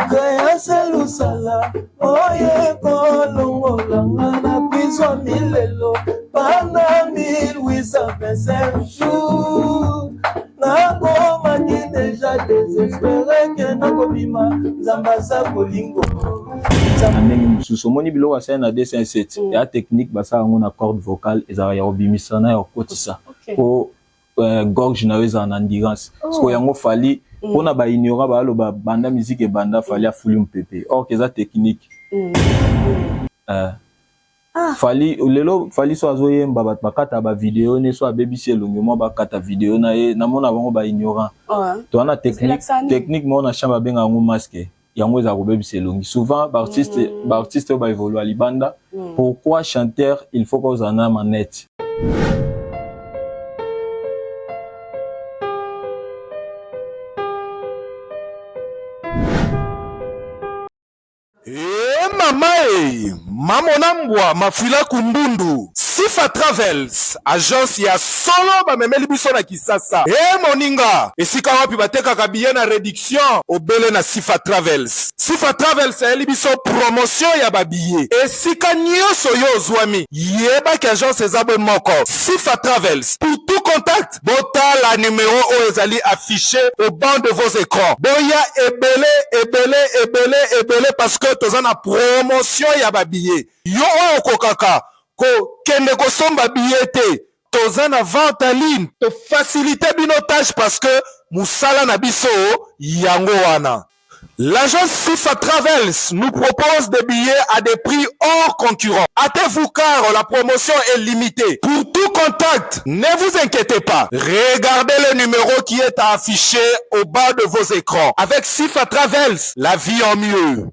Créance lusala oye kolongola nga na prison milelo pendant 1825 jours nakomaki deja desespere ke nakobima nzambe aza bolingo. Na ndenge mosusu omoni biloko asali na 207 ya technique basala yango na corde vocale, ezalaka ya kobimisa na ya kokotisa po gorge na yo ezala na endurance. Sikoyo yango Fally, mpona ba ignorant baloba banda musique ebanda Fally afuli mopepe, or que eza technique. Fally lelo, Fally so azoyemba, bato bakata ba video ne, so abebisi elongi mwa bakata video na ye. Namona bango ba ignorant. To wana technique, technique moko na chambre babenga yango masque. Yango ezala kobebisa elongi. Souvent ba artiste, ba artiste oyo ba évolue libanda, pourquoi chanteur il faut kozala na manette? E mama e mamona mbwa mafwila kumbundu. Sifa Travels, agence ya solo, bamemeli biso na Kisasa. E moninga, esika wapi batekaka billet na réduction? Obele na Sifa Travels. Sifa Travels ayeli biso promotion ya ba billet. Esika nyonso yo ozwami, yebaki agence eza be moko, Sifa Travels. Pour tout contact, botala numero oyo ezali affiché au banc de vos écrans. Boya ebele ebele ebele ebele, parce que toza na promotion ya ba billet. Yo oyo okokaka kokende kosomba billet te, toza na vente en ligne, tofacilite bino tâche, parce que mosala na biso yango wana. L'agence SIFA Travels nous propose des billets à des prix hors concurrent. Hâtez-vous car la promotion est limitée. Pour tout contact, ne vous inquiétez pas. Regardez le numéro qui est affiché au bas de vos écrans. Avec SIFA Travels, la vie en mieux.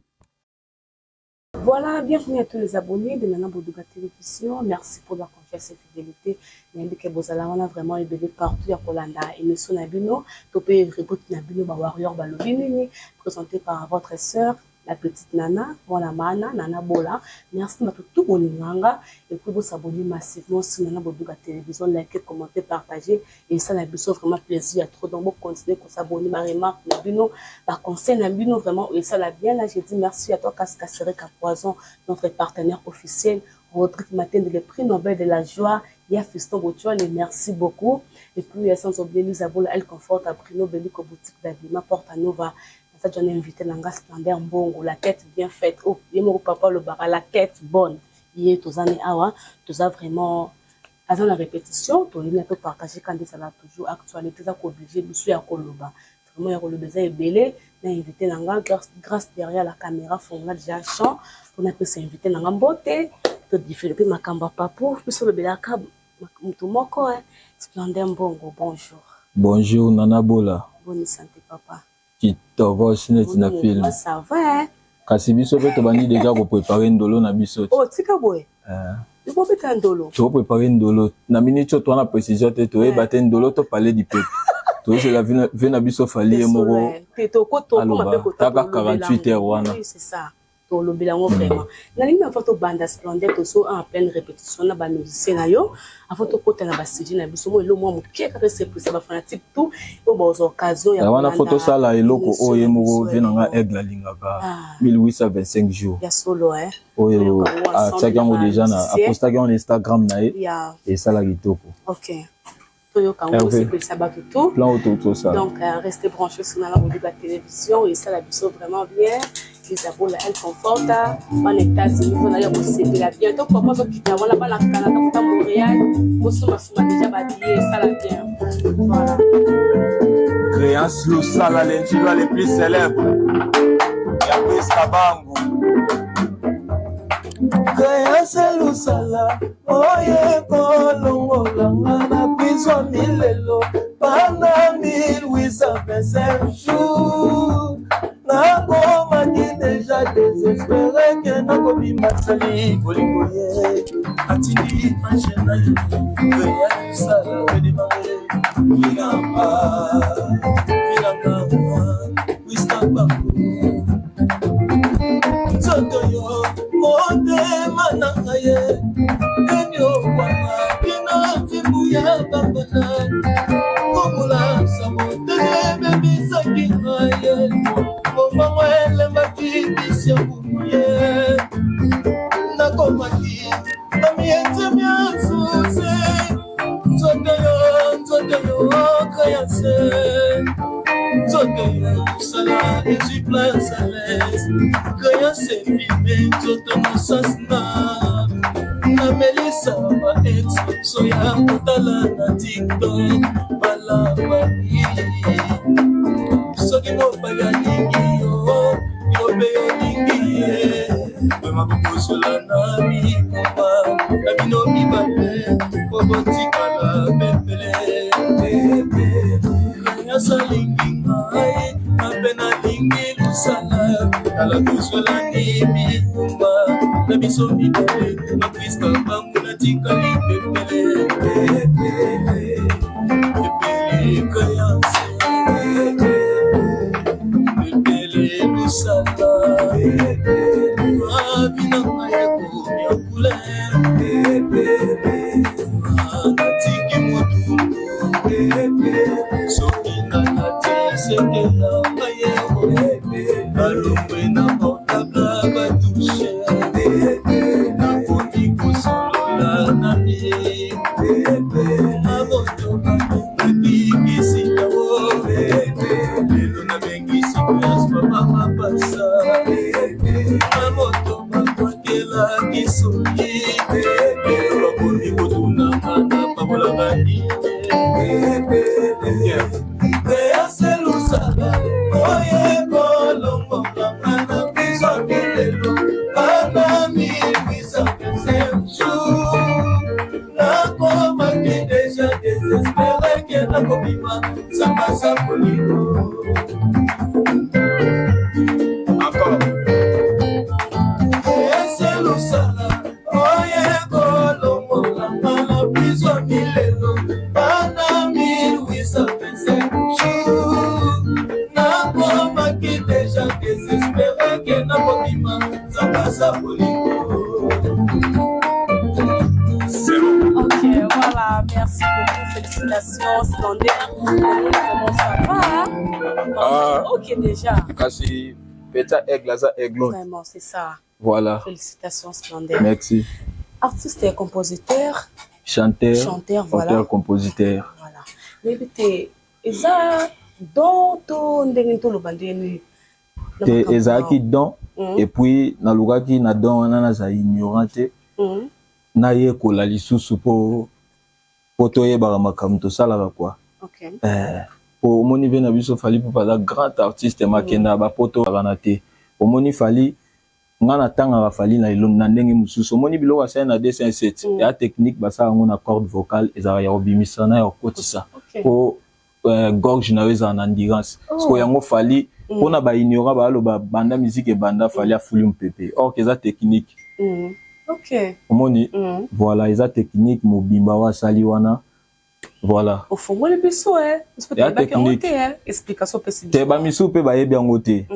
Voilà, bienvenue à tous les abonnés de Nana Boduga Télévision. Merci pour la confiance et fidélité. Nayebi ke bozala wana vraiment ebele partout ya kolanda émission na bino to pe reboot na bino ba warrior balobi nini, présenté par votre sœur, la petite Nana, mwana mana Nana Bola. Merci bato tout bolinganga et puis bosabonner massivement sur Nana Boduga Télévision, liker, commenter, partager et ça na biso vraiment plaisir ya trop. Donc bocontinue kosabonner, ba remarque na bino, ba conseil na bino vraiment esala bien. Là, j'ai dit merci à toi Kaska Sereka Poison, notre partenaire officiel, Rodrigue Matende, le prix Nobel de la joie, Ya Fiston Botuale, merci beaucoup. Et puis sans oublier Lisa Bola, elle conforte à Bruno Beliko, boutique d'habillement Porta Nova. Ça, j'en ai invité Nanga Splendeur Mbongo, la tête bien faite. Oh, ye papa le bara, la tête bonne. Ye tozani awa, toza vraiment aza na répétition, tolingi to partager quand ezala toujours actualité, eza ko-oblige biso ya koloba. Vraiment ya koloba eza ebele na invité na nga grâce derrière la caméra, fongola déjà champ mpona apesa invité na nga mbote, todéveloppe makambo ya papu. Biso olobelaka motu moko, Splendeur Mbongo, bonjour. Bonjour Nana Bola. Bonne santé, papa? Kitoko neti na film. Ça va, hein? Kasi biso mpe tobandi déjà koprépare ndolo na biso. Oh, tika boye. Ekobeta ndolo. Tokoprépare ndolo na minute oyo towana précision te, toyeba te ndolo to palais du peuple. Toyozela ve na biso Fally ye moko aloba kaka 48 heures wana. Oui, c'est ça, tolobela yango vraiment. Nalingi na faut tobanda, Splendeur, tozo en pleine répétition na ba musicien na yo. Avant tokota na ba sujet na biso, mo elo mwa moke kaka esepelisa ba fanatique tout oyo bazwa occasion ya wana, faut tosala eloko oyo ye moko ve na nga Aigle alingaka, 1825 jours. Ya solo, eh? Oyo atiaki yango déjà na apostaki yango na Instagram na ye, esala kitoko. Ok, toyoka yango, osepelisa bato tout. Plan oyo tosala. Donc restez branchés sur Nana Boduga Télévision, esala biso vraiment bien. Lizabola El Conforta, bana États-Unis mpona ya kosepela bientôt, papa azokita wana, bana Canada kota Montréal, bosomasoma déjà ba billet, esala bien. Voilà. Créance Lusala, l'ingénieur le plus célèbre ya Priska Bangu. Créance lusala oye kolongola nga na prison milelo pendant 1825 jours nakomaki déjà désespéré ke nakobima. Sali bolingo ye atindi ange na ye, Créance Lusala redémarre Vilamba Vilamba Wiska Bangu. Nzoto yo, motema na ngai ye enyokwama kino fimbu ya bambana komula sango tene ebebisaki ngai ye momango. Ezwi place à l'aise. Créance efime nzoto mosasi na namelisa ba ex soya kotala na tiktok balabaki soki mobali alingi yo yo mpe olingi ye vrema bokosola na mikumba na bino mibale po botikala pepele. Créance alingi ngai mpe nalingi lusala tala tozwelani mikumba na biso mibale makrista bango natikali pepele pepele Créance pepele lusala avina ngai ekomi ya couleur natiki motu soki nalati seke na ngai nalongwe na portable batouche nakomi kosolola na mi na moto babengaki kisitao lelo nabengisi koyas papa mapasa na moto babwakelaki soki lelo bakomi kotunanga na pakolaka nini. Eyaselusala oye kolongolanga na prison lelo bana 1825 jours nakomaki deja désespéré ke nakobima nzambe aza bolingo. Encore. Eyaselusala oye kolongolanga na prison milelo bana 1825 jours nakomaki deja désespéré ke nakobima nzambe aza bolingo. C'est bon. Ok, voilà, merci beaucoup, félicitations, Scander. Comment ça va? Hein? Ah. Ok, déjà. Kasi peta aigle aza aiglon. Vraiment, c'est ça. Voilà. Félicitations, Scander. Merci. Artiste et compositeur, Chanteur, chanteur, voilà. auteur, compositeur. Voilà. Nayebi te eza don to ndenge toloba ndenge nini na Te makambo ezalaki don et puis nalukaki na don wana nazala ignorant te, nayekola lisusu po toyebaka makambo tosalaka quoi. Po omoni ve na biso Fally Ipupa aza grand artiste makenda ya bapoto na te. Omoni Fally, nga natangaka Fally na elongi na ndenge mosusu. Omoni biloko asali na 207 ya technique basala yango na corde vocale, ezalaka ya kobimisa na ya kokotisa po gorge na yo ezala na endurance. Sikoyo yango Fally mpona baignorant baaloba banda musique ebanda Fally afuli mopepe, or que eza technique. Omoni, voilà, eza technique mobimba oyo asali wana, voilà. Ofongoli biso e biso Ya toyebaki yango technique. te eh. Explication opesi Te biso. Bamisusu mpe bayebi yango te.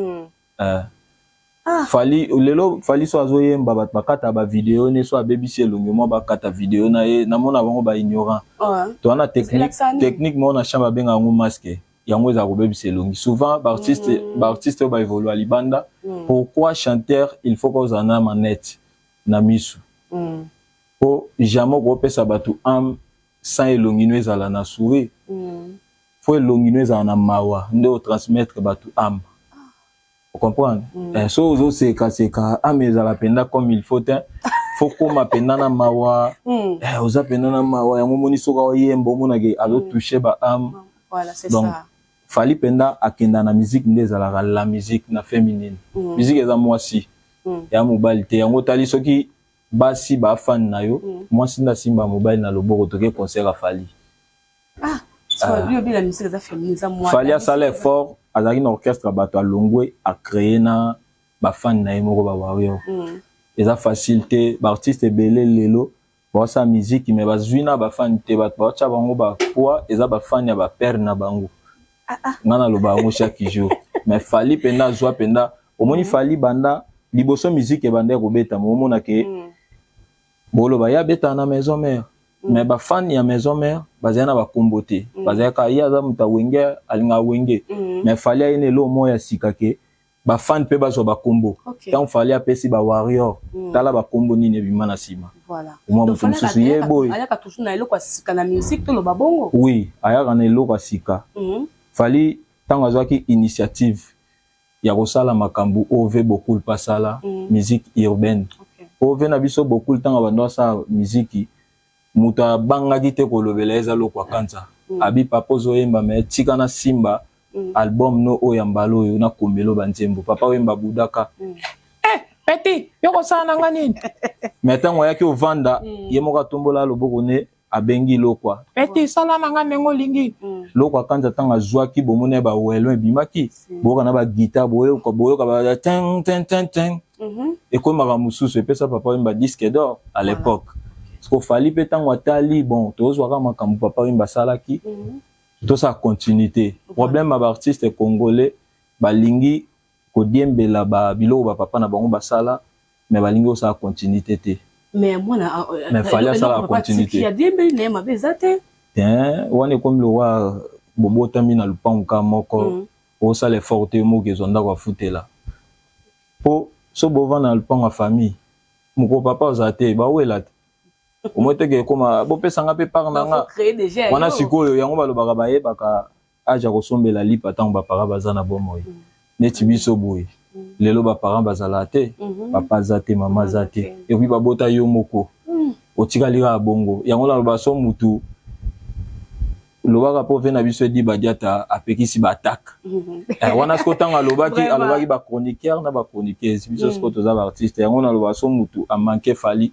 Fally lelo, Fally so azoyemba bato bakata bavideo ne so abebisi elongi mwa bakata video na ye namona bango baignorant. Toza na technique. Elakisa nini? Technique moko na chambre babenga yango masque, yango ezala kobebisa elongi. Souvent baartiste baartiste oyo baévolua libanda. Pourquoi chanteur il faut kozala na manette na misu? Po jamais okopesa bato âme sans elongi no ezala na sourire. Faut elongi no ezala na mawa nde otransmettre bato âme, ocomprendre? So ozosekaseka, âme ezala mpenza comme il faut te. Faut koma mpenza na mawa. Oza mpenza na mawa, yango omoni soki oyemba omonake azotouche ba âme. Voilà, c'est Donc, ça. Fally mpenza akenda na musique nde ezalaka la musique na féminine. Musique eza mwasi ya mobali te. Yango otali soki basi bafani na yo, mwasi nde asimba mobali na loboko toke concert a Fally. Ah, so yo bila musique eza féminine, eza mwana. Fally asala effort, azalaki na orchestre ya bato, alongwe, acréé na bafani na ye moko bawarrior. Eza facile te. Baartiste ebele lelo baosala musique mais bazwi na bafani te. Bato baotya bango bapoids eza bafani ya bapere na bango. Nga naloba yango chaque jour, mais Fally mpenza azwa mpenza. Omoni Fally banda liboso musique ebanda ekobetama, omona ke boloba ye abetaka na Maison Mère, mais bafani ya Maison Mère bazali na bakombo te. Bazalaka ye aza moto awenge, alingaka Wenge. Mais Fally aye na eloko moko ya sika ke bafani mpe bazwa bakombo. Ntango Fally apesi bawarrior, tala bakombo nini ebima na nsima. Omwa Donc, moto mosusu ye boye. Ayaka toujours na eloko ya sika na musique, toloba bongo. Oui, ayaka na eloko ya sika. Fally ntango azwaki initiative Ya kosala makambo oyo ve Bokul mpe asala, musique urbaine. Po ve na biso Bokul ntango abanda asala miziki, moto abangaki te kolobela ye eza Lokwa Kanza. Abi papa ozoyemba mais tika na simba album no oyo ya mbala oyo nakomela ba nzembo. Papa oyemba budaka. Eh, petit, yo kosala na nga nini? Mais ntango ayaki ovanda, ye moko atombola loboko ne abengi Lokwa. Petit, sala na nga ndenge olingi. Lokwa Kanza ntango azwaki bomoni ya bawelo ebimaki, boyoka na baguitare, boyoka boyoka ba ten ten ten ten. Ekomaka mosusu epesa Papa Wemba disque d'or à l'époque. Parce que Fally mpe ntango atali, bon, tozwaka makambo Papa Wemba asalaki, tosala continuité. Problème ya baartiste congolais, balingi kodiembela ba biloko bapapa na bango basala, mais balingi kosala continuité te. Mais mwana Mais Fally asala continuité. Adiembeli na ye, mabe eza te. Te, wana ekomi lokwa bobotami na lupangu ka moko, osala effort te moko ezwa ndako afutela. Po so bovanda na lupango ya famille moko, papa ozala te, bawela te, omoi teke ekoma bopesanga mpe part na nga wana. Sikoyo yango balobaka, bayebaka age ya kosombela lipa ntango baparent baza na bomoi. Neti biso boye lelo, baparent bazala te, papa aza te, mama aza te, et puis babota yo moko, otikali kaka bongo. Yango naloba so mutu lobaka mpo ve na biso Edi Badiata apekisi baattaque wana. Siko ntango alobaki, alobaki bachroniqueur na bachroniqueuse. Biso siko toza baartiste. Yango naloba so mutu amanke Fally,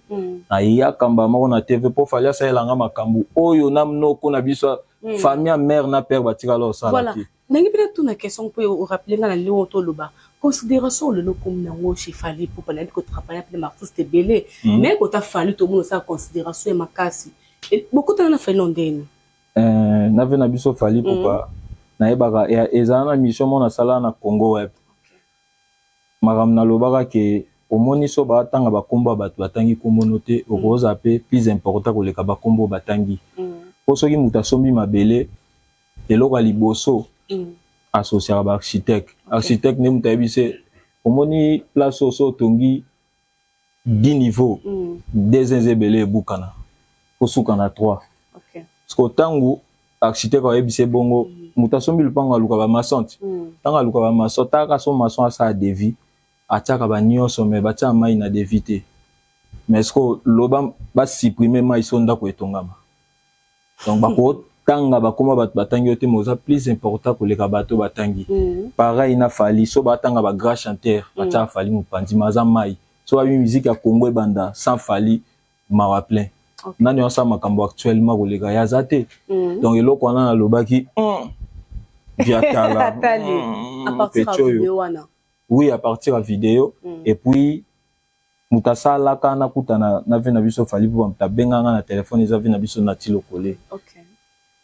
nayaka mbala moko na TV mpo Fally asalelanga makambo oyo na noko na biso, famille ya mère na père batikala osala te. Ndenge mpe natuna question mpo orappeler nga na ndenge toloba considération lelo komi nango chez Fally Ipupa. Nayebi kotravaille mpe na baartiste ebele, mais kota Fally, tomona osala considération ya makasi. Bokutana na Fally na ndeni? Na ve na biso Fally Ipupa, nayebaka ezala na mission moko nasala na Congo Web. Makambo nalobaka ke omoni so baatanga bakombo ya bato, batangi kombono te, okozala mpe plus important koleka bakombo batangi. Mpo soki moto asombi mabele, eloko ya liboso associaka baarchitecte. Architecte nde moto ayebi se omoni place oyo so otongi 10 niveau, deux eza ebele, ebukana, kosuka na 3. Parce que ntango architecte ayebisi bongo, moto asombi lupango aluka bamaçon te. Ntango aluka bamaçon, taka so maçon asala devis, atiaka banyonso, mais batiaka mai na devis te. Mais ce loba basupprime mai, so ndako etongama. Donc bakotanga bakoma bato batangi yo te, mais oza plus important koleka bato batangi. Pareil na Fally, so batanga bagrand chanteur, batiaka Fally mopanzi, ma aza mai. So babi musique ya Congo ebanda sans Fally, mawa plein. Nani asala makambo actuellement koleka ye? Aza te. Donc eloko wana nalobaki viatala peti oyo, oui, à partir ya vidéo. Et puis moto asalaka nakutana na ve na biso Fally mpo moto abenganga na telefone eza ve na biso Nati Lokole.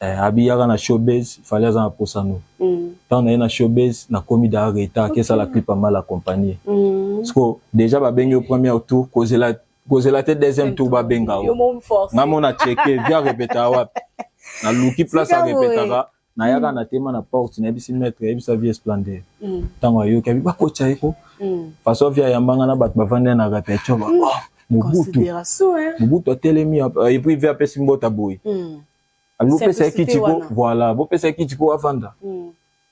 Abiyaka na Showbase, Fally aza na posano. Ntango na ye na Showbase, nakomi da retard, akesala clip ya mal accompagné. Parce que déjà babengi yo premier tour, kozela kozela te deuxième tour babenga yo. Nga mona cheke via répéta wapi, naluki place arépétaka, nayaka na tema na porte, nayebisi maître, ayebisa vie Splendeur. Ntango ayoki, abi bakotya ye ko façon vie ayambanga na bato bavandi na répétition ba oh, Mobutu Mobutu atelemi. Et puis vie apesi mbota boye, abi bopesa ye kiti ko, voilà, bopesa ye kiti ko avanda.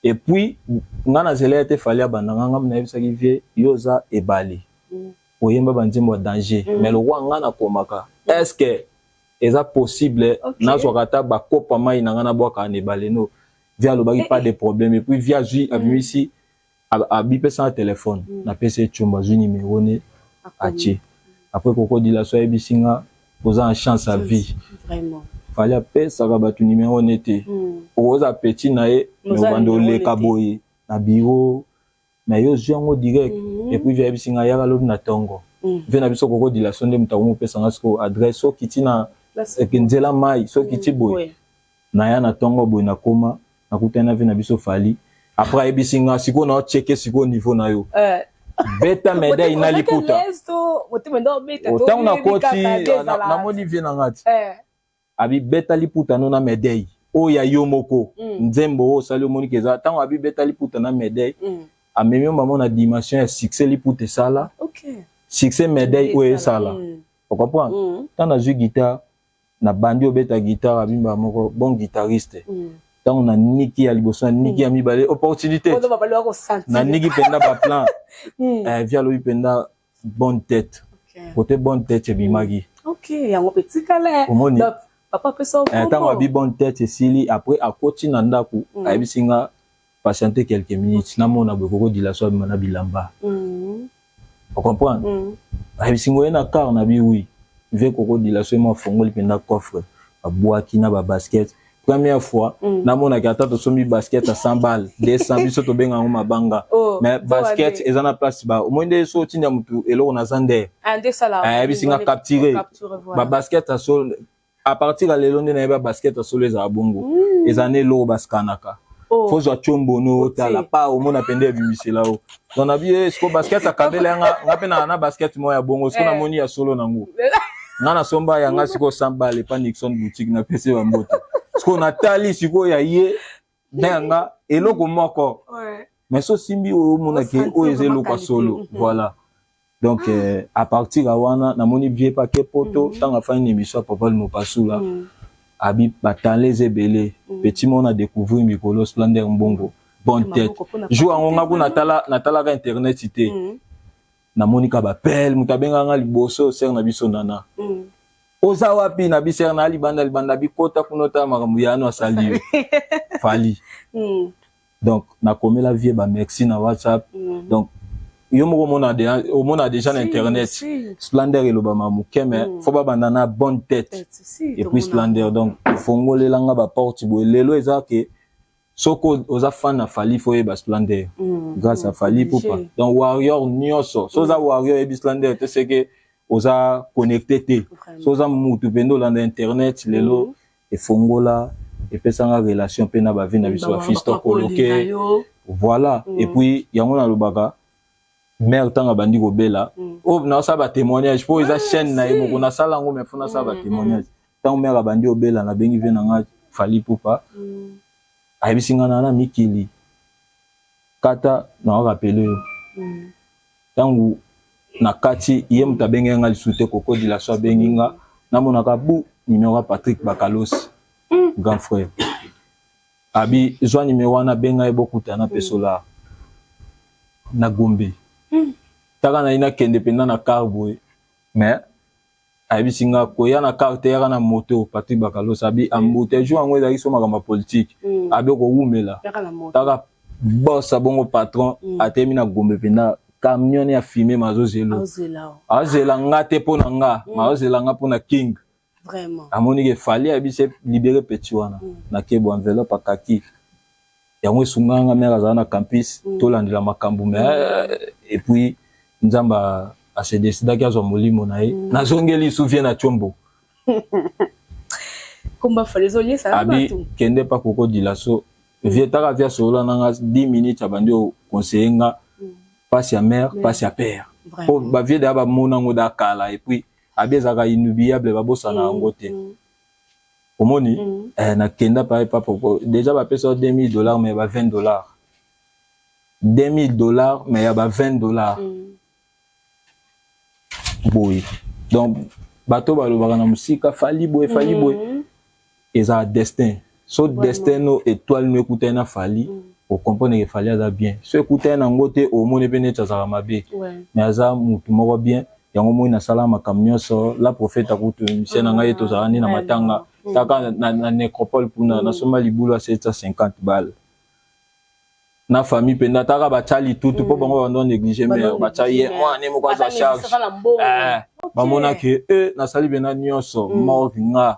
Et puis nga nazela ye te, Fally abanda nga. Nga nayebisaki vie: yo oza ebale, oyemba banzembo ya danger, mais lokwa nga nakomaka, est ce que eza possible nazwaka ata bakopa mai na nga nabwaka na ebale? No, vie alobaki pas de problème. Et puis vie azwi, abimisi, abipesa na telefone, napesi ye tshombo, azwi numero ne atie. Après kokodila so ayebisi nga oza na chance ya vie. Fally apesaka bato numero ne te. Okoza petit na ye, mais obanda oleka boye na bureau, mais yo ozwi yango direct. Et puis vie ayebisi nga yaka lobi na ntongo. Vie na biso kokodila so nde moto akomopesanga siko adresse, soki ti na nzela mai, soki ti boye, naya na ntongo boye, nakoma, nakutani na vie na biso Fally. Après ayebisi nga sikoyo na ocheke sikoyo niveau na yo, beta médaille na liputa. Ntango nakoti, namoni vie na nga ti abi beta liputa no na médaille oyo ya yo moko, nzembo oyo osali omoniki eza. Ntango abi beta liputa na médaille, amemi mamo na dimension ya succès liputa esala, succès médaille oyo esala, ocomprendre. Ntango nazwi guitare, nabandi obeta guitare, abimba moko bon guitariste. Ntango naniki ya liboso, naniki ya mibale, opportunité, naniki mpenza baplan. Vieux alobi mpenza bonne tête, côté bonne tête ebimaki. Yango mpe tikala. Omoni, ntango abi bonne tête esili, après akoti na ndako, ayebisi nga: "Patiente quelques minutes, namona boye kokodila so abima na bilamba." Ocomprendre? Ayebisi ngo ye na car na bi oui. Vieux kokodila so ema afongoli mpenza coffre, babwaki na babasket. Première fois namonaki ata tosombi basket à 100 balles, 200, biso tobenga yango mabanga. Mais basket eza na place ba omoi nde so otinda motu eloko naza nde ayebisi nga capture babasket ya solo. À partir ya lelo nde nayeba basket ya solo ezala bongo, eza nde eloko basikanaka, fozwa tiombono otala pa omona pende ebimisela o. Donc nabi ye siko basket akabela yanga, nga mpe na basket moko ya bongo. Siko namoni ya solo nango, nga nasomba yanga sikoyo 100 balles epa Nixon boutique, napesi bambote. Sikoyo natali sikoyo ya ye na yanga eloko moko, mais so osimbi oyo, omonaki oyo eza eloko ya solo. Voilà, donc à partir ya wana namoni vieux pake poto. Ntango afandi na émission ya Papa Mopasula, abi batale eza ebele, petit moko na découvrir mikolo, Splendeur Mbongo, bonne tête. Jour yango nga kuna natalaka internet te, namoni ka bapele moto abengaka nga liboso, sere na biso nana: "Oza wapi?" Na bisere na libanda libanda, bikota kuna otala makambo yano asali yo Fali. Donc nakomela vieux bamerci na WhatsApp. Donc yo moko omona déjà na internet Splendeur elobama moke, mais faut babanda na bonne tête et puis Splendeur. Donc efongolelanga baporte boye. Lelo eza ke soki oza fan na Fali, faut oyeba Splendeur grâce à Fali Pupa. Donc warrior nyonso, so oza warrior, oyebi Splendeur te, seke oza connecté te. So oza mutu mpenza olanda internet lelo, efongola, epesanga relation mpe na bavi na biso, bafils koloke. Voilà. Et puis yango nalobaka, mare ntango abandi kobela oyo, nasala batémoignage mpo eza chaîne na ye moko, nasala yango, mais faut nasala batémoignage. Ntango mare abandi kobela, nabengi vieux na nga Fali Pupa, ayebisi nga na mikili kata naorapele yo. Ntango na kati ye moto abengi nga lisusu te, kokodila so abengi nga, namonaka bu numéro ya Patrick Bakalosi, grand frère. Abi zwa numéro wana, abenga ye, bokutana mpe solar na Gombe. Taka na ye nakende mpenza na car boye, mais ayebisi nga koya na car te, yaka na moto. Patrick Bakalosi abi embouteillage jour yango ezalaki so makambo ya politike, abi kowumela. Taka bosa bongo patron atemi na Gombe mpenza, camion ya fume mazozela, azela nga te mpo na nga, mazozela nga mpo na King. Amoni ke Fali ayebisi libere petit wana na kebo enveloppe akaki yango esunganga. Mare azala na campus, tolandela makambo, mais et puis Nzambe ase décidaki azwa molimo na ye. Nazongeli su vieux na Tiombo, abi kende pa kokodila so vieux. Taka vieux asolola nanga 10 minutes, abandi oconseille nga pasi ya mare, pasi ya père, po bavieux deya bamona yango da kala. Et puis abi ezalaka inoubliable, babosana yango te. Omoni, nakenda pa epa déjà bapesa 2000 $, mais ba 20 $, 2000 $, mais ya ba 20 $ boye. Donc bato balobaka na mosika Fali boye, Fali boye, ezala destin. So destin no, étoile no ekutani na Fali, ocomprendre ke Fali aza bien. So ekutani nango te, omoni mpe neti azalaka mabe, mais aza mutu moko bien. Yango moi nasala makambo nyonso la prophète akutu misie na ngai ye, tozalaka nde na matanga taka na nécropole kuna, nasomba libulu ya 750 balles na famille mpenza. Taka batya litutu mpo bango bando néglige, mais batya ye mwana moko azwa charge. Bamonaki e nasali mpena nyonso, morgue nga,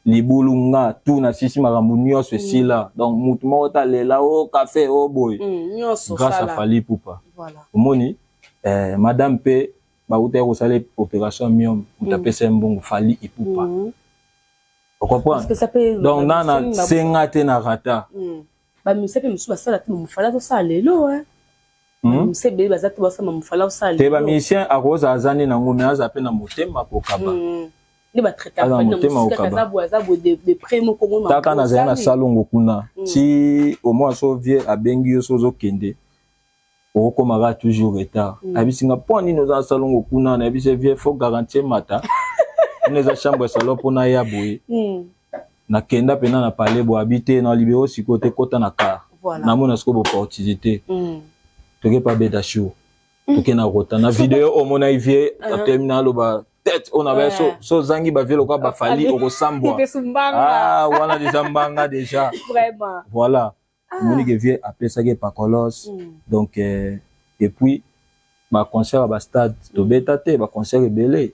libulu nga, tu nasisi makambo nyonso esila. Donc mutu moko talela o café o boye grâce à Fali Pupa. Omoni, madame mpe bautaki kosala opération myome, moto apesa ye mbongo, Fali Ipupa. Ocomprendre? Donc nga na senga te na rata. Bamusicien mpe mosusu basala te, mofala azosala lelo. Bamusicien ebele baza te, basala mofala osala. Te, bamusicien akozala aza nde nango, mais aza mpe na motema kokaba. Nde batraitaka. Taka nazali na salongo kuna ti omwa so vieux abengi yo, so ozokende, okokomaka toujours retard. Ayebisi nga: "Mpo nini oza na salongo kuna?" Nayebisi: "Vieux, faut garantie mata kuna, eza chambre ya salon mpona ya boye." Nakenda mpena na palais bo abi te na libero sikoyo te, kota na car. Namona sikoyo boportunité. Toke pa beta show. Toke na rota na video omona vie atelemi na aloba tete oyo na so so ozangi bavie lokola bafali okosambwa. Ah, wana deja mbanga deja. Vraiment. Voilà. Omoni ke vie apesaki pakolos. Donc et puis baconcert ya bastade tobeta te, baconcert ebele.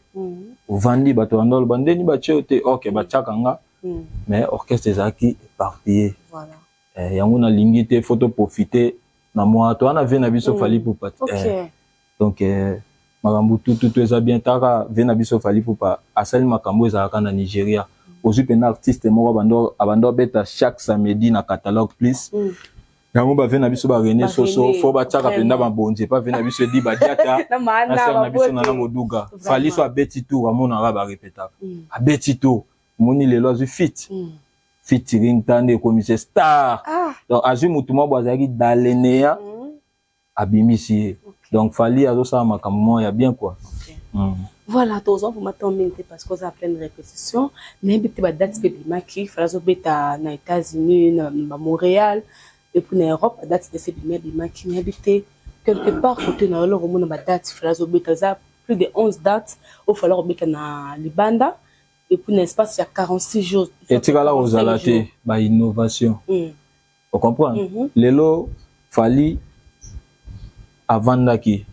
Ovandi, bato banda oloba ndeni batie yo te, ok, batiaka nga, mais orchestre ezalaki éparpillé. Yango nalingi te, faut toprofite na mwa to wana vie na biso Fally Ipupa. Donc makambo tututu eza bien. Taka vie na biso Fally Ipupa asali makambo ezalaka na Nigeria. Ozwi mpena artiste moko abanda obeta chaque samedi na Catalogue Plus. Yango bavie na biso barene soso fo batiaka mpenza babonzi epa vie na biso edi badiata na sere na biso nana moduga. Fally so abeti tour, amonaka barepetaka, abeti tour, omoni lelo azwi fit featuring ta nde ekomisi star. Donc azwi motu moko azalaki dalenea, abimisi ye. Donc Fally azosala makambo moko ya bien quoi. Voilà, tozwa vraiment temps mingi te parce que oza pleine répétition. Nayebi te badate mpe ebimaki, Fally azobeta na États-Unis, na bamontréal et puis na Europe. Badate ndese ebimi ebimaki, nayebi te quelque part côté na yo eloko omona badate Fally azobeta eza plus de 11 dates oyo Fally akobeta na libanda et puis na espace ya 46 jours. Etikala kozala te bainnovation, ocomprendre? Lelo Fally avandaki,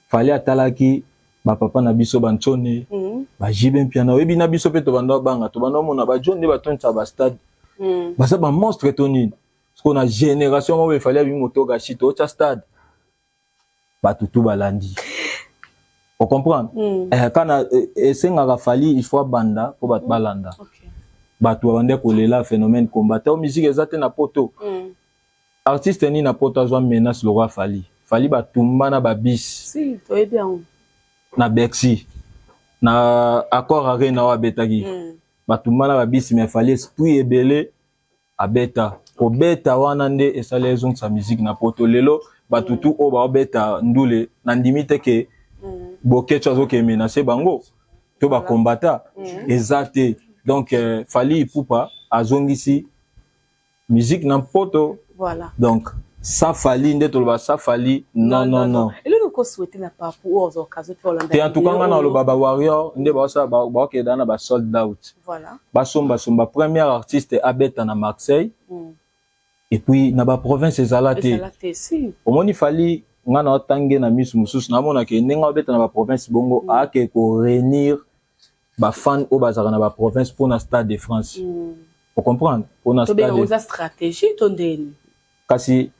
Fally atalaki bapapa na biso bantsone, baJB Mpiana. Oyebi na biso mpe tobanda obanga, tobanda omona bajo nde batondisa bastade, baza bamonstre to nini. Siko na génération moko e Fally abimi moto gashi tootya stade, bato tu balandi, ocomprendre? Kana esengaka Fally il faut abanda mpo bato balanda. Bato babande kolela phénomène combattant o musique eza te na poto. Artiste nini na poto azwa menace lokwa Fally? Fally batumba na babisi. Si, toyebi yango. Na Bercy, na Accor Arena oyo abetaki, batumba na babisi, mais Fally esprit ebele abeta. Kobeta wana nde esali ezongisa musique na poto. Lelo bato tu oyo baobeta ndule, nandimi te ke Boketshu azokende menace bango to bakombata eza te. Donc Fally Ipupa azongisi musique na poto. Donc sa Fally nde toloba, sa Fally, non, non, non. Eloko kosouhaite na papu oyo ozwa occasion te olanda. Te, en tout cas nga na oloba bawarrior nde baosala, baokenda na basold out. Basombasomba premier artiste abeta na Marseille et puis na baprovince ezala te. Ezala te, si. Omoni Fally, nga na otange na miso mosusu, namonake ndenge abeta na baprovince bongo, aake koréunir bafan oyo bazalaka na baprovince mpona Stade de France. Ocomprendre? Mpona tobenga stade. Oza stratégie to ndeni? Kasi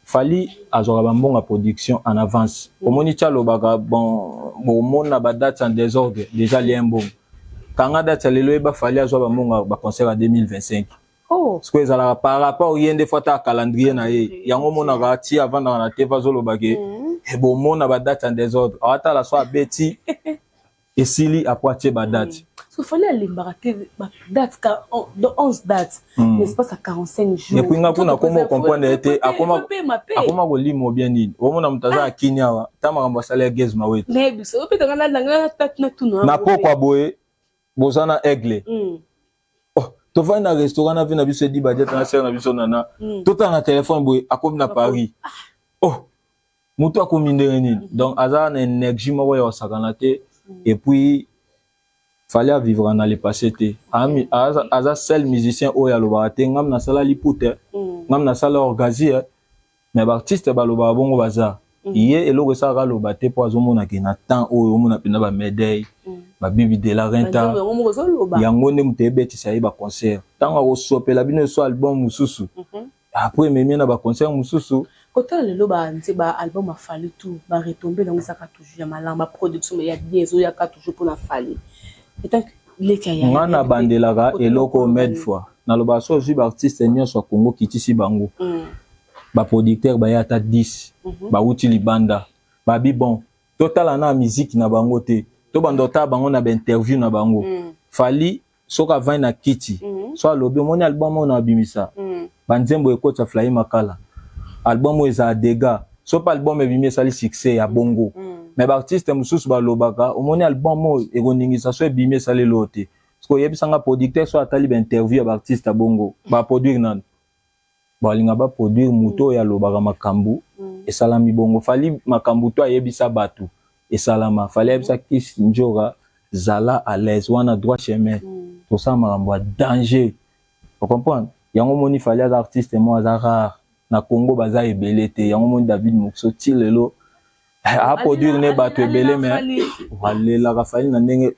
Fally azwaka bambongo ya production en avance. Omoni ti alobaka bon, bomona badate en désordre déjà, lia mbongo, kanga date ya lelo, oyeba Fally azwa bambongo ya baconcert ya 2025. Sikoyo ezalaka par rapport ye nde fo ata calendrier na ye. Yango omonaka ti avandaka na te, azoloba ke bomona badate en désordre, awatala so abeti esili, après atie badate. So Fally alembaka te, badate de 11 dates n'est-ce pas, ça 45 jours. Et puis nga kuna akoma comprendre ete akoma kolima bien nini. Omona moto aza akini awa, ta makambo asala ya Gaz Mawete. Nayebi so opetanga nanga na tuna. Na pokwa boye boza na aigle. Oh, tovandi na restaurant na vie na biso edi badiata na sere na biso nana, totala na telefone boye, akomi na Paris. Oh, moto akomi ndenge nini? Donc aza na énergie moko ya kosakana te. Et puis Fally avivre na le passé te. Aza seul musicien oyo alobaka te ngam nasala liputa, ngam nasala orgazie. Mais baartiste balobaka bongo baza ye eloko esalaka aloba te, mpo azomonake na temps oyo omona mpenza bamédaille, babibi de la renta. Banzembo yango moko ozoloba. Yango nde moto eyebetisa ye baconcert. Ntango akosopela bino eso album mosusu, après ememi na baconcert mosusu. Kotala lelo banze baalbum aFally tout baretombe nango ezaka toujours ya malamu, baproduction ya bien ezoyaka toujours mpona Fally etant leki ya Nga nabandelaka eloko made fois nalobaka so ozwi baartiste nyonso ya Congo, kitisi bango, baproducteur baye ata 10, bawuti libanda, babi bon, totala na musique na bango te, tobanda otala bango na bainterview na bango. Fally soki avandi na kiti, so alobi omoni album oyo na abimisa, banzembo ekota Fly Makala, album oyo ezala dega, so mpe album ebimi esali succès ya bongo. Mais baartiste mosusu balobaka omoni album oyo ekoningisa, so ebimi esali eloko te. Parce que oyebisa nga producteur so atali ba interview ya ba artiste ya bongo, ba produire nani? Balinga ba produire moto oyo alobaka makambu esalami bongo. Fally makambu to ayebisa batu esalama. Fally ayebisa Kiss Ndjora zala à l'aise wana droit chemin. Tosala makambo ya danger. O comprendre? Yango omoni Fally aza artiste moko aza rare na Congo, baza ebele te. Yango omoni David Mokso ti lelo a produire ne bato ebele, mais alelaka Fally na ndenge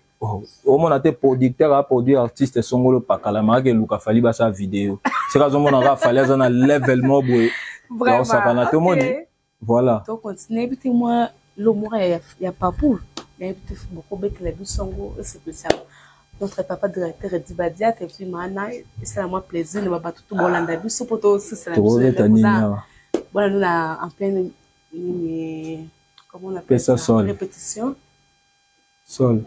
omona te. Producteur a produire artiste songolo pakala maake eluka Fally basala video, seka azomona kaka Fally aza na level moko boye ya osakana te, omoni, voilà. Tocontinue, yebi te mwa lo moko ya Papu, nayebi te bokobetela biso yango, esepelisa notre papa directeur Edi Badiate, et puis mana esala mwa plaisir na babato to bolanda biso mpo tosisela. Tokobeta nini awa? Bona na en pleine nini, comment on appelle? Pesa sol. Répétition. Sol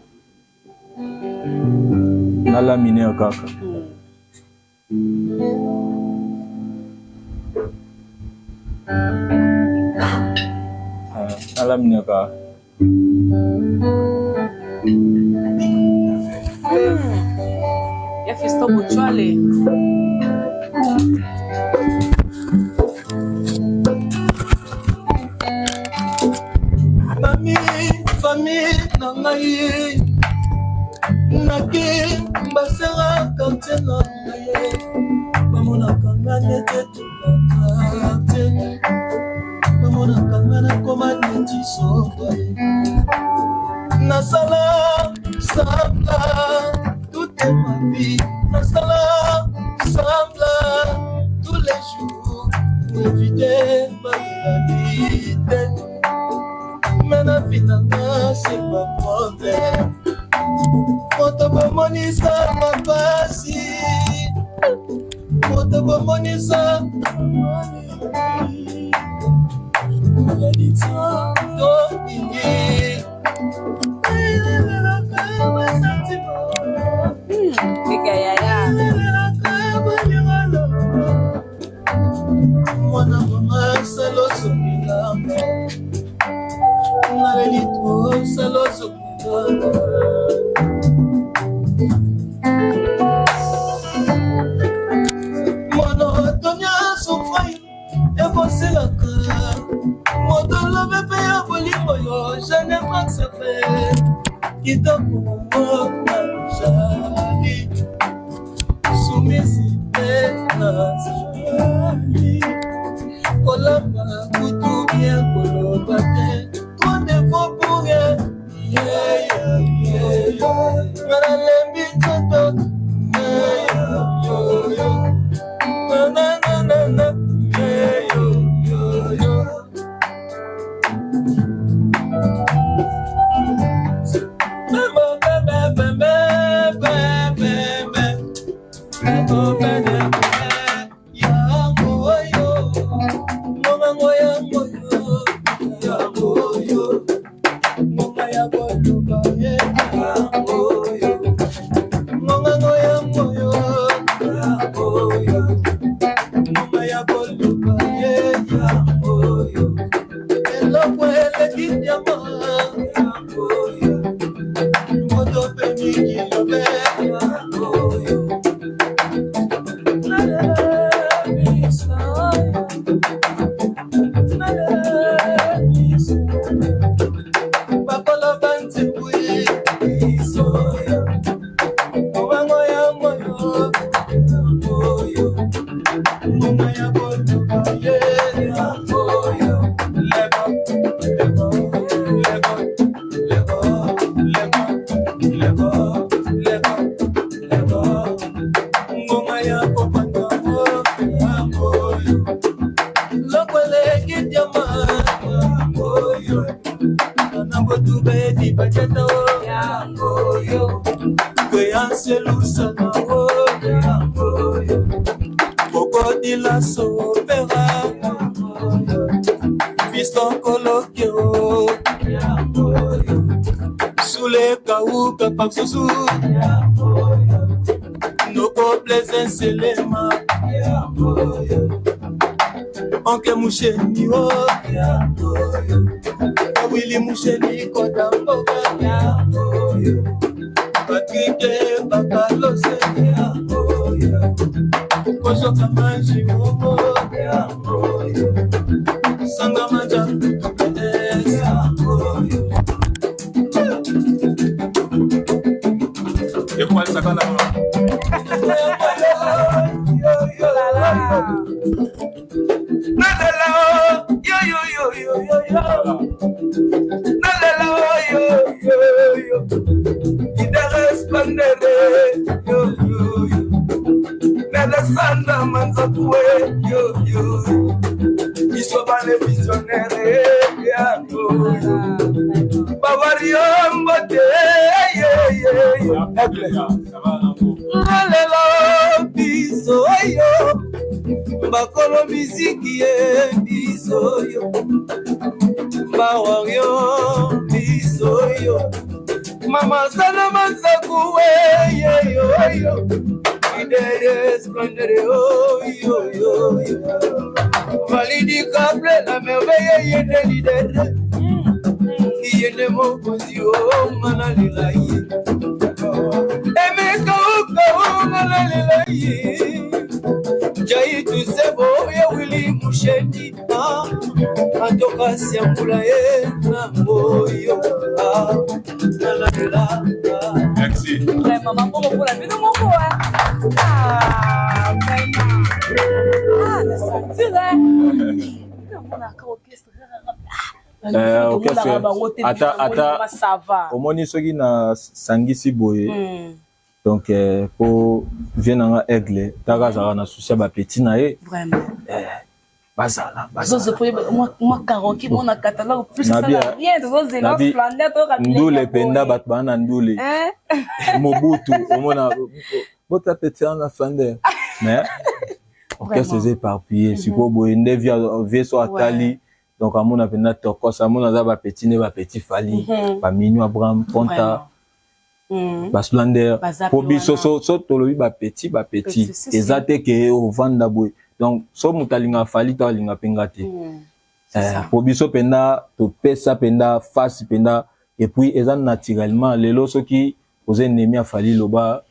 na la mineur kaka. Ah, na la mineur kaka. Ya Fiston Bochwale. Mami, famille na ngai, nake basera quartier na ngai, bamonaka nga nete tolaka te, bamonaka nga nakoma neti soba, nasala semblant toute ma vie, nasala semblant tous les jours pour éviter maladie te, mais na vie na nga c'est pas problème. Moto bomonisa mapasi, moto bomonisa maladie to mingi elelelaka basentiment. Tika yaya. Elelelaka balingano. Mwana mama, sala ozongelanga, naleli to, sala ozongelanga. Moto nyonso fai ekosilaka, moto lobe mpe ya bolingo yo jane maxefe kitoko na jali sumisi mpe nazali kolamba kutu bien koloba te, trop de fois pour rien. Nga nalembi nzoto. Na, na, na, na. Yo, yo, yo. Bembe, bembe, bembe, bembe, bembe, bembe. Yango oyo, ngongango yango oyo, yango oyo, ngonga ya koloba ye, yango oyo, ngongango yango oyo, yango oyo, ngonga ya koloba ye, yango oyo, eloko eleki diama, yango oyo, moto mpe mikilo mpe, yango oyo. Bakolo banzembui bisoyo, obango yango yo, oyo ngoma ya koloba ye, oyo lebo lebo lebo lebo lebo lebo lebo lebo, ngoma ya kopanda yango oyo, loko eleki diama, oyo na botubeti bajata, yango oyo kreanselusana, yango oyo kokodila sopera, fiston kolokeo sule kauka paksusu, noko Blaise Selema, oncle Musheni o, Wili Musheni kota mboka. Patrick Bakalose Kozoka manji omo Sanga manja Nalela yo yo yo yo yo yo Nalela yo yo yo Idere splendere yo yo yo Nele sanda manzakuwe yo yo Biso bale visionnaire yango Bavario mbote ye ye ye Aigle Nalela biso yo bakolo miziki ye biso yo bawario biso yo mama sana manzaku yeyoyo idere splendere oyoyo validi kable la merveille ye nde lidere ye nde mokonzi o nga nalela ye emeka okao nga nalela ye jai tusebo ya wili musheni antoka siambula ye na moyo nalela. Merci. Vraiment, maboko mpona bino moko. Ah, vraiment. Ah, na sentir, hein. Namonaka orchestre. Orchestre, ata omoni soki nasangisi boye. Donc po vie na nga Aigle taka azalaka na souci ya bapeti na ye. Vraiment. Bazala. Ndule mpenza, bato baa na ndule Mobutu, omona bota peti wana Flander, mais orchestre eza éparpillé. Sikoyo boye nde vie so atali, donc amona mpenza tokos, amona aza bapeti nde bapeti Fally, baminu Abraham Ponta, basplendeur. Po biso so tolobi bapeti bapeti, eza te ke ovanda boye. Donc so moto alingaka Fally to alinga mpenga te, po biso mpenza topesa mpenza face mpenza, et puis eza naturellement. Lelo soki oza ennemi ya Fally, loba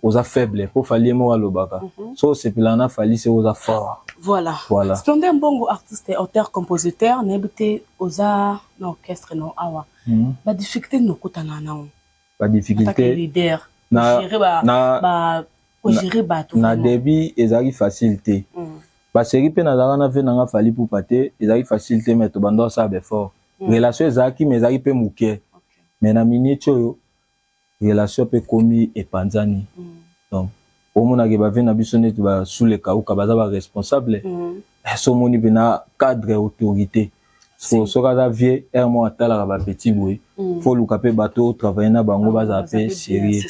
oza faible, po Fally ye moko alobaka so osepelaka na Fally, se oza fort. Voilà. Voilà. Splendeur Mbongo, artiste, auteur, compositeur, nayebi te oza na orchestre no awa, badifficulté nini okutana nango? Badifficulté? Leader, kogérer bato. Na début ezalaki facile te. Basérie mpe nazalaka na ve nanga Fally Pupa te, ezalaki facile te, mais tobanda osala baeffort. Relation ezalaki, mais ezalaki mpe moke. Mais na minute oyo relation mpe ekomi epanzani. Donc omonaka bave na biso neti basule kauka, baza baresponsable. So omoni mpena cadre autorité, soki aza vie aire moko atalaka bapeti boye, fo oluka mpe bato otravaille na bango bazala mpe sérieux,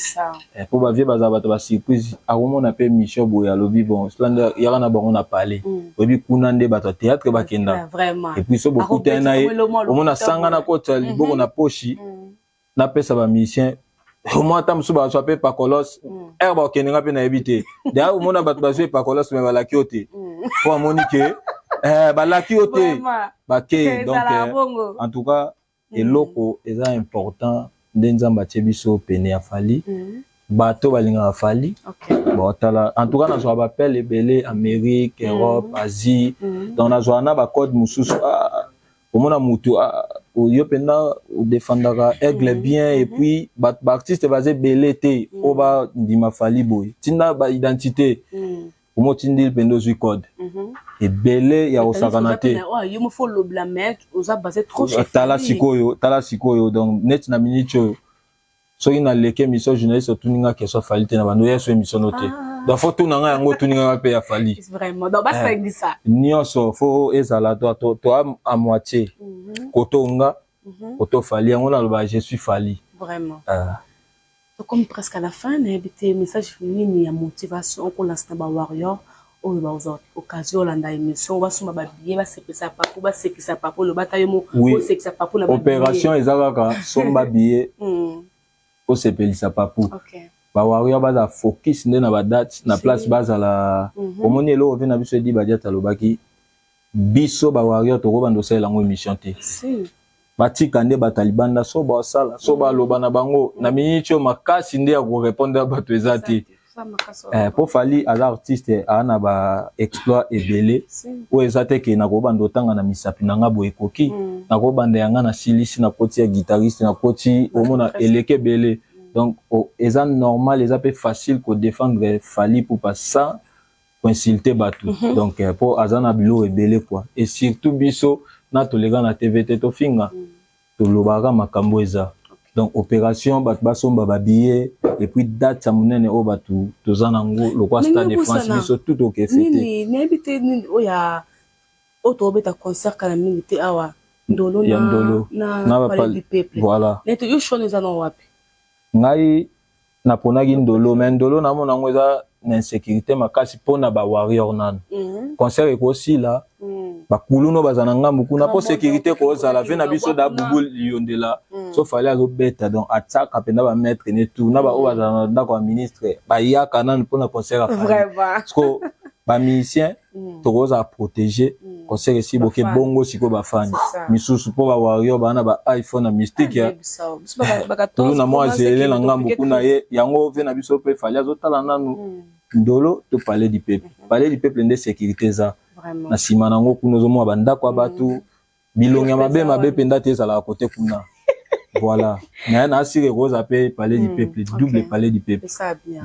mpo bavie bazala bato basurprise. Akomona mpe mission boye, alobi: "Bon, yaka na bango na palais." Oyebi kuna nde bato ya théâtre bakendaka. Et puis so bokutani na ye, omona sanga na kota liboko na poshi, napesa bamusicien omoi ata mosusu bazwa mpe pakolos ere bakokende, nga mpe nayebi te. Deya omona bato bazwi epakolos, me balaki yo te, mpo amoni ke balaki yo te, bakei. Donc en tout cas eloko eza important nde Nzambe atie biso pene ya Fally. Bato balingaka Fally baotala. En tout cas nazwaka bapele ebele, Amérique, Europe, Asie. Donc nazwaka na bacode mosusu. Omona mutu yo mpenza odefendaka Aigle bien, et puis baartiste baza ebele te oyo bandima Fally boye. Ntina baidentité omo otindili mpenza, ozwi code ebele ya kosakana te. Tala sikoyo, tala sikoyo. Donc neti na minute oyo, soki naleki émission, journaliste otuni nga question Fally te, na bando ya so émission no te. Donc fo tuna nga yango, otuni nga mpe ya Fally nyonso, fo ezala to à moitié koto nga koto Fally. Yango naloba: "Je suis Fally." Vraiment. Tokomi presque à la fin. Nayebi te message nini ya motivation okolasa na bawarrior oyo bazwa occasion olanda émission, basomba babillet, basepesa papo, basekisa papo. Oloba ata yo osekisa papo na Opération eza kaka somba billet, osepelisa papu. Bawarrior baza focus nde na badate na place bazala. Omoni eloko mpe na biso edi badiate alobaki, biso bawarrior tokobanda osalela yango émission te. Batika nde bato ya libanda so basala so baloba na bango na miniti oyo makasi nde ya korepondre ya bato eza te. Mpo Fally aza artiste, aa na ba exploit ebele oyo eza te ke nakobanda otanga na misapi na nga boye ekoki. Nakobanda yanga na silisi, nakoti ya guitariste, nakoti omona eleki ebele. Donc eza normal, eza mpe facile kodéfendre Fally Ipupa sans koinsulte bato. Donc mpo aza na biloko ebele quoi, et surtout biso na toleka na TV te, tofinga, tolobaka makambo eza. Donc opération, bato basomba babillet, et puis date ya monene oyo bato toza nango lokwa Stade de France, biso tout toke fêter. Nini nayebi te, nini oyo ya oyo tobeta concert kala mingi te awa, Ndolo? Ya Ndolo. Na Palais du Peuple. Voilà. Nete yo shona eza na wapi? Ngai naponaki Ndolo, mais Ndolo namona yango eza na insécurité makasi mpona bawarrior nano. Concert ekosila, bakuluno baza na ngambu kuna mpo sécurité kozala ve na biso da bubu liyondela. So Fally azobeta, donc atiaka mpenza bamaître ne tout na baoyo bazala na ndako ya ministre, bayaka nanu mpona concert ya Fally, parce que bamusicien tokozala protégé. Concert esi boke bongo, sikoyo bafani misusu mpo bawarrior baa na ba iPhone na mystique ya tolu na mwa azele na ngambu kuna ye yango ve na biso mpe Fally azotala nanu Ndolo to Palais du Peuple. Palais du Peuple nde sécurité eza na nsima nango kuna, ozomona bandako ya bato, bilongi ya mabe mabe mpenza te ezalaka kote kuna. Voilà, naye na asire ekozala mpe Palais du Peuple, double Palais du Peuple,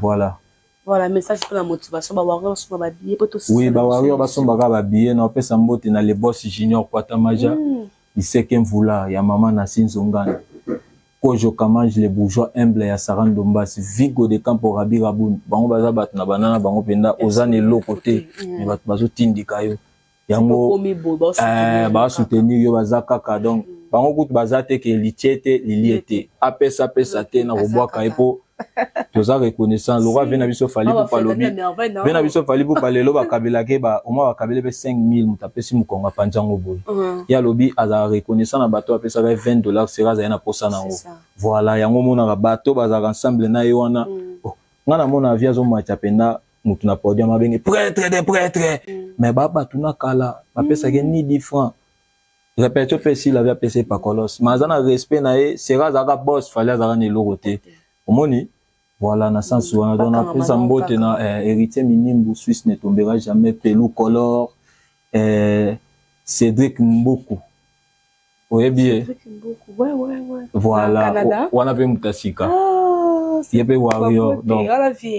voilà. Voilà, message mpona motivation, bawarrior basomba babillet po. Oui, bawarrior basombaka babillet. Na opesa mbote na le boss Junior Kwatamaja, Liseke Mvula ya mama Nasi Nzongani, Kojo Kamange, le bourgeois humble ya Sara Ndombasi, Vigo de Campo, Rabi Rabun. Bango baza bato na banana bango mpenza, oza na eloko te, mais bato bazotindika yo yango, basoutenir yo, baza kaka. Donc bango kutu baza te ke litie te, lilie te, apesa apesa te na kobwaka ye, mpo toza reconnaissant. Lokwa ve na biso Fally Ipupa alobi, ve na biso Fally Ipupa lelo bakabelaki ba omoi, bakabeli mpe 5000, moto apesi mokongo apanzi yango boye. Ye alobi azala reconnaissant na bato apesaka ye 20 $, sera azali na posa nango. Voilà, yango omonaka bato bazalaka ensemble na ye wana. Nga namona avi azomatya mpenza motu na podium, abenge prêtre de prêtre, mais babato na kala bapesaki ni 10 francs. Répétition mpe esila, avi apesa ye pakolos, mais aza na respect na ye. Sera azalaka boss, Fally azalaka na eloko te, omoni. Voilà, na sens wana. Donc napesa mbote na Héritier Minimbu, Suisse ne tombera jamais, Pelou Color, Cédric Mbuku, oyebi ye. Voilà, wana mpe moto ya sika, ye mpe warrior. Donc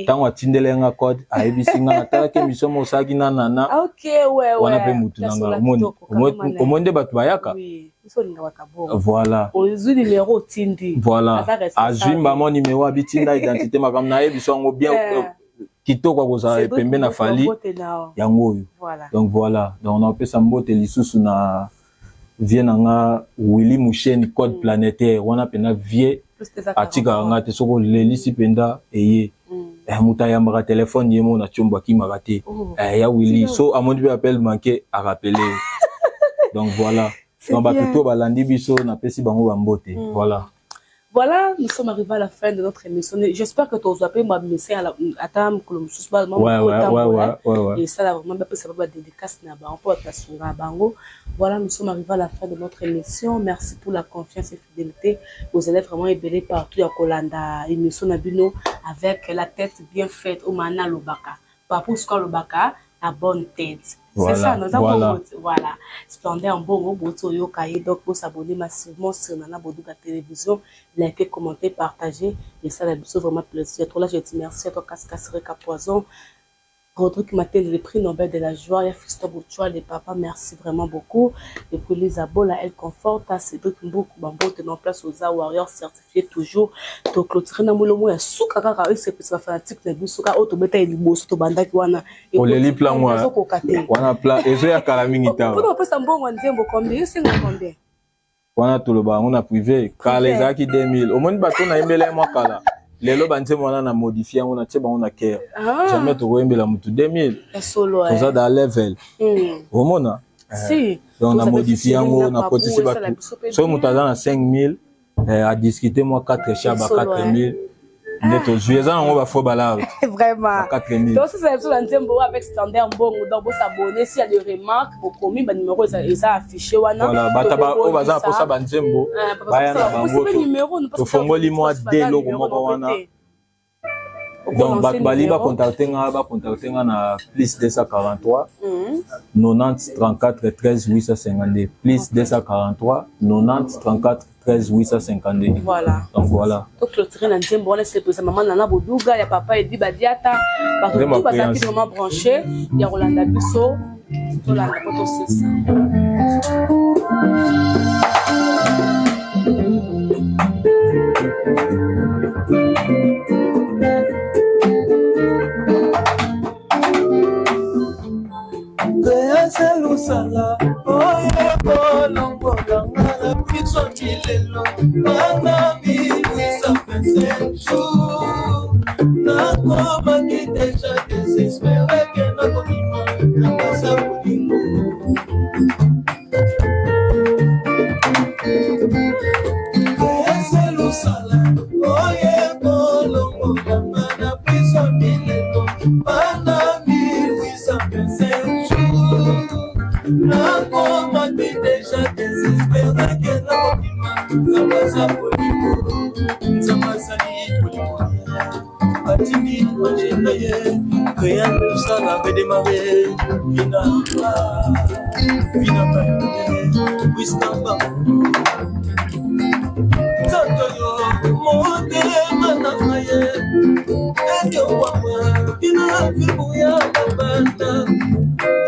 ntango atindeli nga code, ayebisi nga natalaki émission mo osalaki na nana wana mpe mutu na nga. Omoni nde bato bayaka. Voilà. Voilà, azwi mbamo numéro, abitinda identité, makambo nayebi so yango bien. Kitoko akozala pembe na Fally yango oyo. Donc voilà, donc napesa mbote lisusu na vie na nga Willy Musheni, code planétaire wana mpena vie atikaka nga te. Soki olelisi mpenza eye, moto ayambaka telefone ye moko na tiombo, akimaka te. Ya Willy so amoni mpe appel manqué, arappeler. Donc voilà, donc bato to balandi biso, napesi bango bambote. Voilà. Voilà, nous sommes arrivés à la fin de notre émission. J'espère que tu as appelé ma mission à ta Ouais. Et ça, vraiment, ça va dédicace na bango, bango. Voilà, nous sommes arrivés à la fin de notre émission. Merci pour la confiance et fidélité. Vous allez vraiment ébélé partout à kolanda émission na bino avec la tête bien faite au mana lobaka. Papa lobaka, la bonne tête. Voilà, c'est ça, nous avons voilà. Voilà. Splendeur en bon boto yoka et donc vous s'abonner massivement sur Nana Boduga Télévision, liker, commenter, partager et ça la vraiment plaisir. Toi là, je dis merci à toi Casca Poison. Rodrigue Matel, le prix Nobel de la joie, ya Fiston Bouchoua, les papas, merci vraiment beaucoup. Et puis Lisa Bola, elle conforte, Cédric Mboukou, Bambo, en place aux Warriors certifiés toujours. To clôturer na molomo ya suka kaka, oyo c'est ba fanatique na biso ka oyo tobeta liboso tobandaki wana. Oleli plan wana. Ezokoka te. Wana plan ezoya kala mingi tawa. Mpona opesa mbongo ya nzembo combien? Yo senga combien? Wana toloba yango na privé. Kala ezalaki 2000. Omoni bato nayembela ye mwa kala, lelo banzembo wana na modifie yango, natie bango na cœur. Jamais tokoyembela motu 2000. Ya solo. Toza dans level, omona. Si. Donc na modifie yango, nakotisi bato. Soki moto aza na 5000, adiscute mwa 4 cha ba 4000. Nde tozwi eza nango bafo balave. Vraiment. 4000. Tosisa biso na nzembo oyo avec standard mbongo. Donc bosabonner s'il y a des remarques, bokomi ba numéro eza affiché wana. Voilà, bato oyo baza na mposa banzembo baya na bango. Tofongoli mwa de eloko moko wana. Donc bato bali bacontacte nga, bacontacte nga na plus 243 90 34 13 852, plus 243 90 34 13 852. Voilà. Donc voilà. Toclôturer na nzembo wana, sepesa mama Nana Boduga, ya papa Edi Badiata, bato Vraiment tu bazalaki priance. vraiment branché ya kolanda biso. Tolanda po tosilisa. Créance lusala oye kolongolanga na biso milelo bana 1825 jour nakomaki deja désespéré ke nakobima nakasa bolingo. Créance lusala oye kolongolanga na biso milelo bana 1825 jour nakomaki deja désespéré ke nakobima nzambe aza bolingo, nzambe azali bolingo, atindi ange na ye créa mosala redémarre vinanga vinanga wiskamba nzoto yo motema na ngai ye ekewawa bina fimbu ya mabanda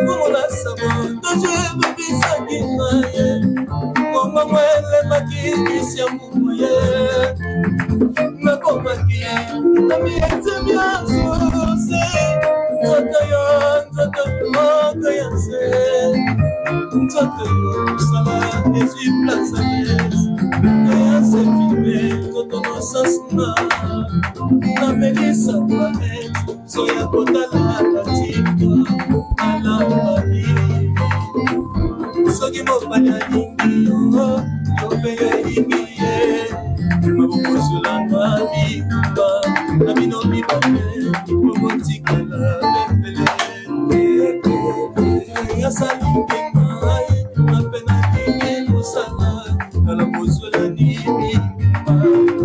fongola sabo toje bebisaki ngai ye mongongo elemaki kisi ya mbuma ye nakomaki na mienzemi ya susi nzoto yo nzoto moko ya se nzoto yo mosala ezwi place ales eyase filme nzoto nosasna namelisa planete soya kotala katika alambali soki mobali alingi yo, yo mpe olingi ye, mabokozolanga bitumba na bino mibale bokotikala pepele. Asali ngai ape nalingi kosala kala kozwela nini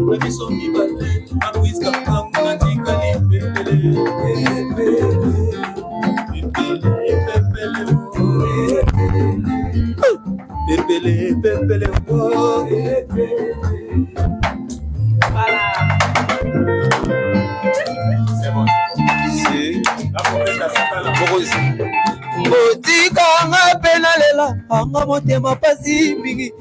na biso mibale apriska ntango natikali pepele pepele pepele pepele pepele. Voilà. C'est bon. Si. Botikanga mpe nalela anga motema pasi mingi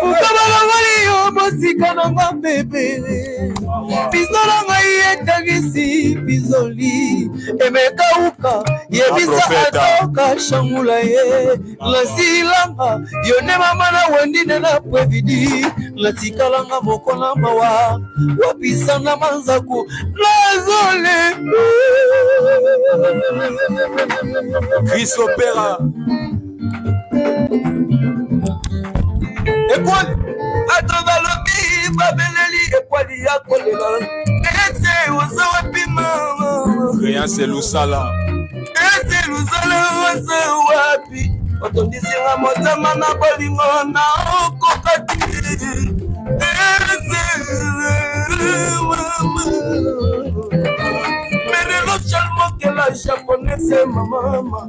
okabalangoli yo mosika nanga bebe biso na ngai etangisi bizoli emekauka yebisa Profeta. Atoka shangula ye nasilanga yo nde mama na wendine na previdi natikalanga moko na mawa wapisanga manzaku nazole. Chris Opera. Ekwali bato balobi babeleli ekwali ya kolela ete oza wapi mama. Créance Lusala. Ete luzala oza wapi otondisinga motema na bolingo na okoka te ete mama merelo chalmokela japonaise mamama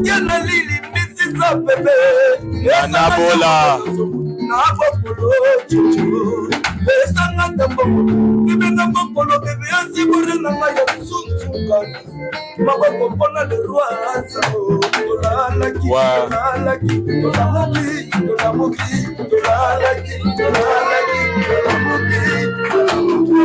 yana lili misisa bebe. Nana Bola. Na bokolo cucu esanga tambongo ebenga bokolo bebe asibore na ngai ya sunsuka maboko mpona le roi azao tolalaki tolalaki tolamuki tolamuki tolalaki tolalaki tolamuki tolamuki.